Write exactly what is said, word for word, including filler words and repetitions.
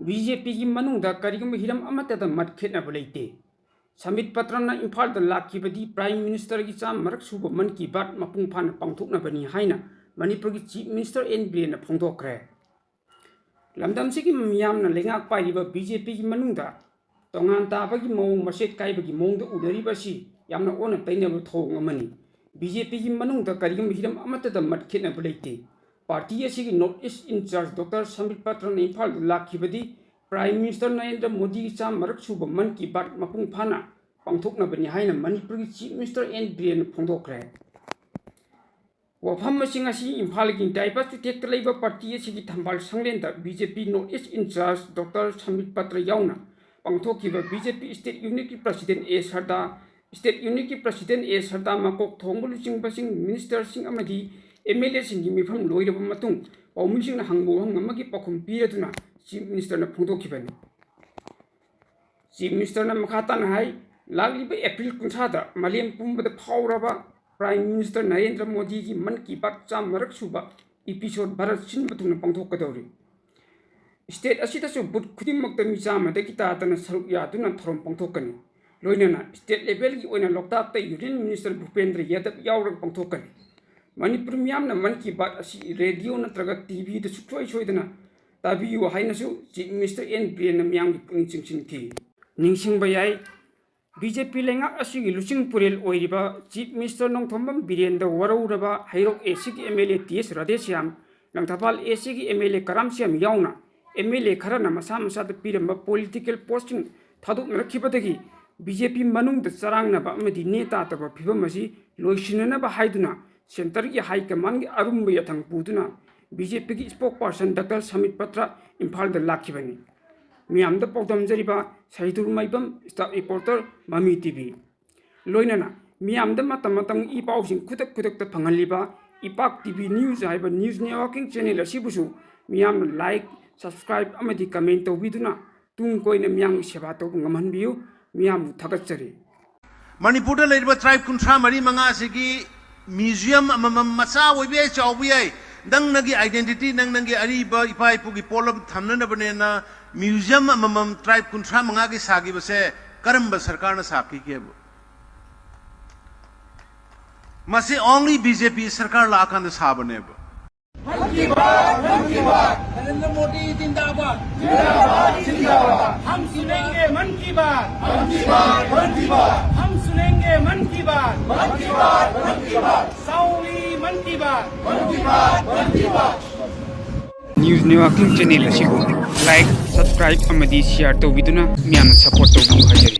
B J ꯄꯤꯒꯤ ꯃꯅꯨꯡꯗ ꯀꯔꯤꯒꯨꯝꯕ ꯍꯤꯔꯝ ꯑꯃꯠꯇꯗ ꯃꯠ ꯈꯦꯠꯅꯕ ꯂꯩꯇꯦ꯫ ꯁꯝꯕꯤꯠ ꯄꯇ꯭ꯔꯅ ꯏꯝꯐꯥꯜꯗ ꯂꯥꯛꯈꯤꯕꯗꯤ ꯄ꯭ꯔꯥꯏꯝ ꯃꯤꯅꯤꯁꯇꯔꯒꯤ ꯆꯥꯝꯃꯔꯛ ꯁꯨꯕ ꯃꯟ ꯀꯤ ꯕꯥꯠ ꯃꯄꯨꯡ ꯐꯥꯅ ꯄꯥꯡꯊꯣꯛꯅꯕꯅꯤ ꯍꯥꯏꯅ ꯃꯅꯤꯄꯨꯔꯒꯤ ꯆꯤꯐ ꯃꯤꯅꯤꯁꯇꯔ ꯑꯦꯟ ꯕꯤꯔꯦꯟꯅ ꯐꯣꯡꯗꯣꯛꯈ꯭ꯔꯦ꯫ ꯂꯝꯗꯝꯁꯤꯒꯤ ꯃꯤꯌꯥꯝꯅ ꯂꯩꯉꯥꯛ ꯄꯥꯏꯔꯤꯕ ꯕꯤ ꯖꯦ ꯄꯤꯒꯤ ꯃꯅꯨꯡꯗ ꯇꯣꯉꯥꯟ ꯇꯥꯕꯒꯤ ꯃꯑꯣꯡ, ꯃꯆꯦꯠ ꯀꯥꯏꯕꯒꯤ ꯃꯑꯣꯡꯗ ꯎꯅꯔꯤꯕ ꯑꯁꯤ ꯌꯥꯝꯅ ꯑꯣꯟꯅ ꯇꯩꯅꯕ ꯊꯧꯑꯣꯡ ꯑꯃꯅꯤ꯫ ꯕꯤ ꯖꯦ ꯄꯤꯒꯤ ꯃꯅꯨꯡꯗ ꯀꯔꯤꯒꯨꯝꯕ ꯍꯤꯔꯝ ꯑꯃꯠꯇꯗ ꯃꯠ ꯈꯦꯠꯅꯕ ꯂꯩꯇꯦ꯫ ꯄꯥꯔꯇꯤ ꯑꯁꯤꯒꯤ ꯅꯣꯔꯠ ꯏꯁ ꯏꯟꯆꯥꯔꯖ ꯗꯣꯛꯇꯔ ꯁꯝꯕꯤꯠ ꯄꯇ꯭ꯔꯅ ꯏꯝꯐꯥꯜꯗ ꯂꯥꯛꯈꯤꯕꯗꯤ ꯄ꯭ꯔꯥꯏꯝ ꯃꯤꯅꯤꯁꯇꯔ ꯅꯔꯦꯟꯗ꯭ꯔ ꯃꯣꯗꯤꯒꯤ ꯆꯥꯝꯃꯔꯛ ꯁꯨꯕ ꯃꯟ ꯀꯤ ꯕꯥꯠ ꯃꯄꯨꯡ ꯐꯥꯅ ꯄꯥꯡꯊꯣꯛꯅꯕꯅꯤ ꯍꯥꯏꯅ ꯃꯅꯤꯄꯨꯔꯒꯤ ꯆꯤꯐ ꯃꯤꯅꯤꯁꯇꯔ ꯑꯦꯟ ꯕꯤꯔꯦꯟꯅ ꯐꯣꯡꯗꯣꯛꯈ꯭ꯔꯦ꯫ ꯋꯥꯐꯝ ꯑꯁꯤ ꯉꯁꯤ ꯏꯝꯐꯥꯜꯒꯤ ꯗꯥꯏꯕꯁ ꯆꯨꯊꯦꯛꯇ ꯂꯩꯕ ꯄꯥꯔꯇꯤ ꯑꯁꯤꯒꯤ ꯊꯝꯕꯥꯜ ꯁꯪꯂꯦꯟꯗ ꯕꯤ ꯖꯦ ꯄꯤ north east in-charge doctor ꯁꯝꯕꯤꯠ Patra ꯌꯥꯎꯅ ꯄꯥꯡꯊꯣꯛꯈꯤꯕ ꯕꯤ ꯖꯦ ꯄꯤ ꯁ꯭ꯇꯦꯠ ꯌꯨꯅꯤꯠꯀꯤ ꯄ꯭ꯔꯁꯤꯗꯦꯟ ꯑꯦ ꯁꯔꯗꯥ, ꯁ꯭ꯇꯦꯠ ꯌꯨꯅꯤꯠꯀꯤ ꯄ꯭ꯔꯁꯤꯗꯦꯟ ꯑꯦ ꯁꯔꯗꯥ, ꯃꯀꯣꯛ ꯊꯣꯡꯕ ꯂꯨꯆꯤꯡꯕꯁꯤꯡ, ꯃꯤꯅꯤꯁꯇꯔꯁꯤꯡ ꯑꯃꯗꯤ ꯑꯦꯝ ꯑꯦꯜ ꯑꯦꯁꯤꯡꯒꯤ ꯃꯤꯐꯝ ꯂꯣꯏꯔꯕ ꯃꯇꯨꯡ ꯄꯥꯎꯃꯤꯁꯤꯡꯅ ꯍꯪꯕ ꯋꯥꯍꯪ ꯑꯃꯒꯤ ꯄꯥꯎꯈꯨꯝ ꯄꯤꯔꯗꯨꯅ ꯆꯤꯐ ꯃꯤꯅꯤꯁꯇꯔꯅ ꯐꯣꯡꯗꯣꯛꯈꯤꯕꯅꯤ꯫ ꯆꯤꯐ ꯃꯤꯅꯤꯁꯇꯔꯅ ꯃꯈꯥ ꯇꯥꯅ ꯍꯥꯏ, ꯂꯥꯛꯂꯤꯕ ꯑꯦꯄ꯭ꯔꯤꯜ ꯀꯨꯟꯊ꯭ꯔꯥꯗ ꯃꯥꯂꯦꯝ ꯄꯨꯝꯕꯗ ꯐꯥꯎꯔꯕ ꯄ꯭ꯔꯥꯏꯝ ꯃꯤꯅꯤꯁꯇꯔ ꯅꯔꯦꯟꯗ꯭ꯔ ꯃꯣꯗꯤꯒꯤ ꯃꯟ ꯀꯤ ꯕꯥꯠ ꯆꯥꯝꯃꯔꯛ ꯁꯨꯕ ꯏꯄꯤꯁꯣꯗ ꯚꯥꯔꯠ ꯁꯤꯟꯕ ꯊꯨꯡꯅ ꯄꯥꯡꯊꯣꯛꯀꯗꯧꯔꯤ꯫ ꯁ꯭ꯇꯦꯠ ꯑꯁꯤꯗꯁꯨ ꯕꯨꯊ ꯈꯨꯗꯤꯡꯃꯛꯇ ꯃꯤ ꯆꯥꯝꯃꯗꯒꯤ ꯇꯥꯗꯅ ꯁꯔꯨꯛ ꯌꯥꯗꯨꯅ ꯊꯧꯔꯝ ꯄꯥꯡꯊꯣꯛꯀꯅꯤ꯫ ꯂꯣꯏꯅꯅ ꯁ꯭ꯇꯦꯠ ꯂꯦꯚꯦꯜꯒꯤ ꯑꯣꯏꯅ ꯂꯣꯛꯇꯥꯛꯇ ꯌꯨꯅꯤꯌꯟ ꯃꯤꯅꯤꯁꯇꯔ ꯚꯨꯄꯦꯟꯗ꯭ꯔ ꯌꯥꯗꯕ ꯌꯥꯎꯔꯒ ꯄꯥꯡꯊꯣꯛꯀꯅꯤ꯫ ꯃꯅꯤꯄꯨꯔ ꯃꯤꯌꯥꯝꯅ ꯃꯟ ꯀꯤ ꯕꯥꯠ ꯑꯁꯤ ꯔꯦꯗꯤꯑꯣ ꯅꯠꯇ꯭ꯔꯒ ꯇꯤ ꯚꯤꯗ ꯁꯨꯡꯁꯣꯏ ꯁꯣꯏꯗꯅ ꯇꯥꯕꯤꯌꯨ ꯍꯥꯏꯅꯁꯨ ꯆꯤꯐ ꯃꯤꯅꯤꯁꯇꯔ ꯑꯦꯟ ꯕꯤꯔꯦꯟꯅ ꯃꯤꯌꯥꯝꯒꯤ ꯄꯨꯛꯅꯤꯡ ꯆꯤꯡꯁꯤꯟꯈꯤ꯫ ꯅꯤꯡꯁꯤꯡꯕ ꯌꯥꯏ, ꯕꯤ ꯖꯦ ꯄꯤ ꯂꯩꯉꯥꯛ ꯑꯁꯤꯒꯤ ꯂꯨꯆꯤꯡ ꯄꯨꯔꯦꯜ ꯑꯣꯏꯔꯤꯕ ꯆꯤꯐ ꯃꯤꯅꯤꯁꯇꯔ ꯅꯣꯡꯊꯣꯝꯕꯝ ꯕꯤꯔꯦꯟꯗ ꯋꯥꯔꯧꯔꯕ ꯍꯩꯔꯣꯛ ꯑꯦ ꯁꯤꯒꯤ ꯑꯦꯝ ꯑꯦꯜ ꯑꯦ ꯇꯤ ꯑꯦꯁ ꯔꯥꯙꯦꯁ꯭ꯌꯥꯝ, ꯂꯪꯊꯕꯥꯜ ꯑꯦ ꯁꯤꯒꯤ ꯑꯦꯝ ꯑꯦꯜ ꯑꯦ ꯀꯔꯥꯝ ꯁ꯭ꯌꯥꯝ ꯌꯥꯎꯅ ꯑꯦꯝ ꯑꯦꯜ ꯑꯦ ꯈꯔꯅ ꯃꯁꯥ ꯃꯁꯥꯗ ꯄꯤꯔꯝꯕ ꯄꯣꯂꯤꯇꯤꯀꯦꯜ ꯄꯣꯁꯁꯤꯡ ꯊꯥꯗꯣꯛꯅꯔꯛꯈꯤꯕꯗꯒꯤ ꯕꯤ ꯖꯦ ꯄꯤ ꯃꯅꯨꯡꯗ ꯆꯔꯥꯡꯅꯕ ꯑꯃꯗꯤ ꯅꯦ ꯇꯥꯗꯕ ꯐꯤꯕꯝ ꯑꯁꯤ ꯂꯣꯏꯁꯤꯟꯅꯅꯕ ꯍꯥꯏꯗꯨꯅ ꯁꯦꯟꯇꯔꯒꯤ ꯍꯥꯏ ꯀꯃꯥꯟꯒꯤ ꯑꯔꯨꯝꯕ ꯌꯥꯊꯪ ꯄꯨꯗꯨꯅ ꯕꯤ ꯖꯦ ꯄꯤꯒꯤ ꯁ꯭ꯄꯣꯛ ꯄꯥꯔꯁꯟ ꯗꯥꯛꯇꯔ ꯁꯃꯤꯠ ꯄꯇ꯭ꯔ ꯏꯝꯐꯥꯜꯗ ꯂꯥꯛꯈꯤꯕꯅꯤ꯫ ꯃꯤꯌꯥꯝꯗ ꯄꯥꯎꯗꯝꯖꯔꯤꯕ ꯁꯍꯤꯗꯨꯔ ꯃꯥꯏꯕꯝ, ꯁ꯭ꯇꯥꯐ ꯔꯤꯄꯣꯔꯇꯔ, ꯃꯃꯤ ꯇꯤ ꯚꯤ꯫ ꯂꯣꯏꯅꯅ ꯃꯤꯌꯥꯝꯗ ꯃꯇꯝ ꯃꯇꯝꯒꯤ ꯏ ꯄꯥꯎꯁꯤꯡ ꯈꯨꯗꯛ ꯈꯨꯗꯛꯇ ꯐꯪꯍꯜꯂꯤꯕ ꯏꯄꯥꯛ ꯇꯤ ꯚꯤ ꯅ꯭ꯌꯨꯁ ꯍꯥꯏꯕ ꯅ꯭ꯌꯨꯁ ꯅꯦꯠꯋꯥꯔꯀꯤꯡ ꯆꯦꯅꯦꯜ ꯑꯁꯤꯕꯨꯁꯨ ꯃꯤꯌꯥꯝꯅ ꯂꯥꯏꯛ, ꯁꯕꯁꯀ꯭ꯔꯥꯏꯕ ꯑꯃꯗꯤ ꯀꯃꯦꯟ ꯇꯧꯕꯤꯗꯨꯅ ꯇꯨꯡ ꯀꯣꯏꯅ ꯃꯤꯌꯥꯝꯒꯤ ꯁꯦꯕꯥ ꯇꯧꯕ ꯉꯝꯍꯟꯕꯤꯌꯨ꯫ ꯃꯤꯌꯥꯝꯕꯨ ꯊꯥꯒꯠꯆꯔꯤ꯫ ꯃꯅꯤꯄꯨꯔꯗ ꯂꯩꯔꯤꯕ ꯇ꯭ꯔꯥꯏꯕ ꯀꯨꯟꯊ꯭ꯔꯥ ꯃꯔꯤ ꯃꯉꯥ ꯑꯁꯤꯒꯤ ꯃ꯭ꯌꯨꯖꯤꯌꯝ ꯑꯃꯃꯝ, ꯃꯆꯥ ꯑꯣꯏꯕ ꯌꯥꯏ, ꯆꯥꯎꯕ ꯌꯥꯏ, ꯅꯪ ꯅꯪꯒꯤ identity, ꯅꯪ ꯅꯪꯒꯤ ꯑꯔꯤꯕ ꯏꯄꯥ ꯏꯄꯨꯒꯤ ꯄꯣꯠꯂꯝ ꯊꯝꯅꯅꯕꯅꯦꯅ museum ꯑꯃꯃꯝ tribe ꯀꯨꯟꯊ꯭ꯔꯥ ꯃꯉꯥꯒꯤ ꯁꯥꯈꯤꯕꯁꯦ ꯀꯔꯝꯕ ꯁꯔꯀꯥꯔꯅ ꯁꯥꯈꯤꯒꯦꯕ? ꯃꯁꯤ only B J P ꯁꯔꯀꯥꯔ ꯂꯥꯛꯑꯀꯥꯟꯗ ꯁꯥꯕꯅꯦꯕ꯫ मन की बात, मन की बात। नरेंद्र मोदी जिंदाबाद, जिंदाबाद, जिंदाबाद। हम सुनेंगे मन की बात, मन की बात, मन की बात। हम सुनेंगे मन की बात, मन की बात, मन की बात। साउली मन की बात, मन की बात, मन की बात। News Networking channel ꯑꯁꯤꯕꯨ like, subscribe ꯑꯃꯗꯤ share ꯇꯧꯕꯤꯗꯨꯅ ꯃꯤꯌꯥꯝꯅ support ꯇꯧꯕꯤꯌꯨ ꯍꯥꯏꯖꯔꯤ꯫